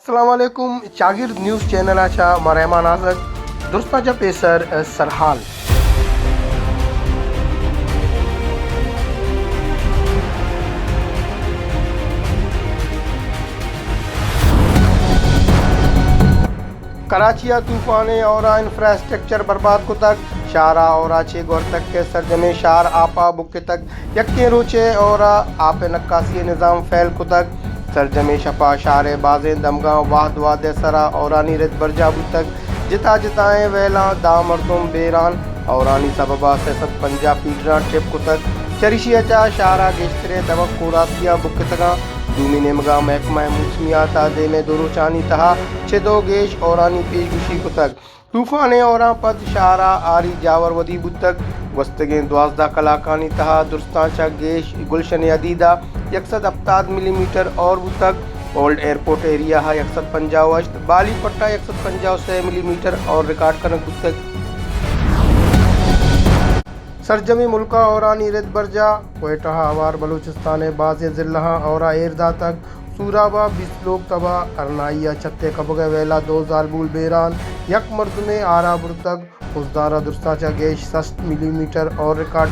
السلام علیکم، چاگرد نیوز چینل ءَ چہ ما رحمان آزگ۔ درستاں چہ پیسر سرحال۔ کراچی ءَ طوفان ءِ ہور ءَ انفراسٹرکچر برباد کتگ، شہر ءَ ہور ءَ چہ گورتک ءِ سرجمیں شہر آپ ءَ بکتگ۔ یکیں روچ ءِ ہور ءَ آپ ءِ نکاسی ءِ نظام فیل کتگ۔ سرجمیں شپ ءَ شہر ءِ بازیں دمگاں وہد وہد ءِ سرا ہورانی رد برجاہ بوتگ۔ جتا جتائیں ویلاں دہ مردم بیران، ہورانی سبب ءَ سئے سد پنجاہ فیڈراں ٹپ کتگ۔ چریشی ءَ چہ شہر ءِ گیشتریں دمگ کوراسی ءَ بکتگاں۔ دومی نیمگ ءَ محکمہ موسمیات ءَ دیم ءِ دو روچانی تہا چد ءُ گیش ہورانی پیشگوشی کتگ۔ طوفان ءِ ہوراں پد شہر ءَ آری جاور ودی بوتگ۔ گوستگیں دوازدہ کلاکانی تہا درستاں چہ گیش گلشن حدید ءَ یک سد ہپتاد ملی میٹر ہور بوتگ۔ اولڈ ایئرپورٹ ایریا ءَ یک سد پنجاہ ءُ ہشت، بالی پٹ ءَ یک سد پنجاہ ءُ سئے ملی میٹر ہور ریکارڈ کنگ بوتگ۔ سرجمیں ملک ءَ ہورانی رد برجاہ، کوئٹہ ءَ ہوار بلوچستان ءِ بازیں ضلعاں ہور ءَ ایر داتگ۔ سوراب ءَ بیست لوگ تباہ، ہرنائی ءَ چھت ءِ کپگ ءِ ویل ءَ دو زالبول بیران، یک مردمے ہار ءَ برتگ۔ خضدار ءَ درستاں چہ گیش شست ملی میٹر ہور ریکارڈ۔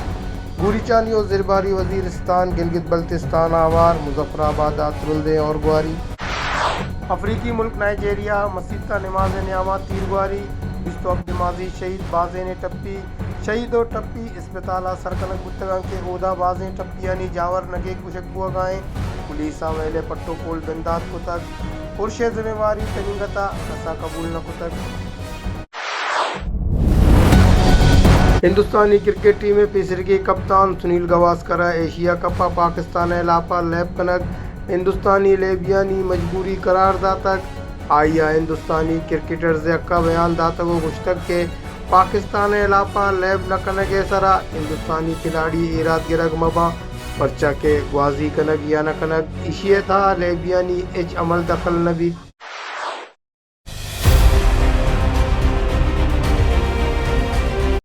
گوریچانی ءُ زرباری وزیرستان، گلگت بلتستان ءَ ہوار، مظفر آباد ءَ ترندیں ہور گواری۔ افریقی ملک نائیجیریا، مسیت ءَ نماز ءِ نیام ءَ تیر گواری، بیست ءُ ہپت نمازی شہید، بازینے ٹپی۔ شہید ءُ ٹپی اسپتال ءَ سر کنگ بوتگ انت کہ اودا بازیں ٹپیانی جاور نگیگ گوشگ بوگ ءَ انت۔ پولیس ءَ ویل ءِ پٹ ءُ پول بندات کتگ۔ پرش ءِ ذمہ واری تنیگت ءَ کس ءَ قبول نہ کتگ۔ ہندوستانی کرکٹ ٹیم ءِ پیسریگیں کپتان سنیل گواسکر ءَ ایشیا کپ ءَ پاکستان ءِ ہلاپ ءَ لیب کنگ ہندوستانی لیبیانی مجبوری قرار داتگ۔ آئی ءَ ہندوستانی کرکٹرز ءِ حق ءَ بیان داتگ ءُ گوشتگ کہ پاکستان ءِ ہلاپ ءَ لیب نہ کنگ ءِ سرا ہندوستانی کھلاڑی ایراد گرگ مہ باں، پرچا کہ گوازی کنگ یا نہ کنگ ایشی ءِ تہا لیبیانی ہچ عمل دخل نہ بیت۔